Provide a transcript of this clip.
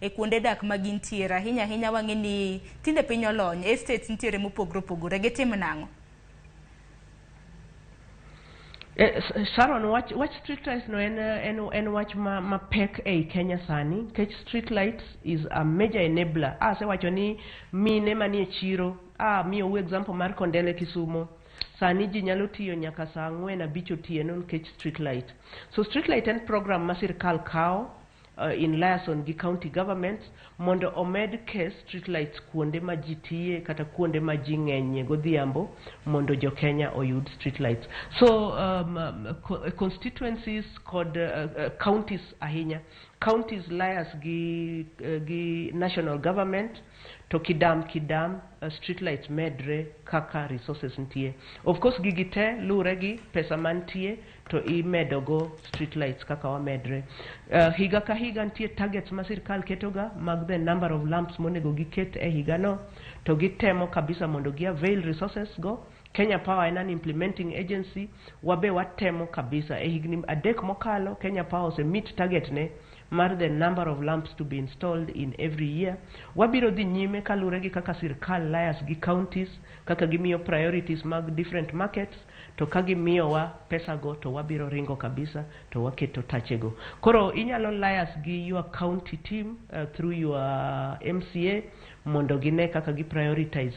E kuonde dak ma gintiere ahinya ahinya, wang'e ni tinde piny olony, estates nitiere mopogore opogore, gitim nang'o? Sharon, wach street lights no en wach ma pek ei Kenya sani, nikech street lights is a major enabler. Asewacho ni mine manie chiro, miyou example mar Kondele Kisumo. Sani ji nyalo tiyo nyaka saa 4, 5 otieno nikech street light. So street light en program ma sirkal kawo in liaison gi county governments mondo omed kes street lights kuonde ma ji tiye kata kuonde ma ji ng'enyie godhiambo mondo jo Kenya oyud street lights. So constituencies kod counties ahinya, counties liaise gi national government to kidam kidam street lights medre kaka resources nitie. Of course, gigi te luwre gi pesa mantie to imedo go street lights kaka wamedre. Higa ka higa nitie targets ma sirkal ketoga mag the number of lamps monego giket e higano, to gitemo kabisa mondo gi avail resources go. Kenya Power en an implementing agency, wabe watemo kabisa. E higni 3 mokalo, Kenya Power ose meet target ne mar the number of lamps to be installed in every year. Wabiro dhi nyime kaluwore gi kaka sirkal liaise gi counties, kaka gimiyo priorities mag different markets, to ka gimiyowa pesa go to wabiro ringo kabisa to waketo tachego. Koro inyalo liaise gi your county team through your MCA mondo gine kaka gi prioritize.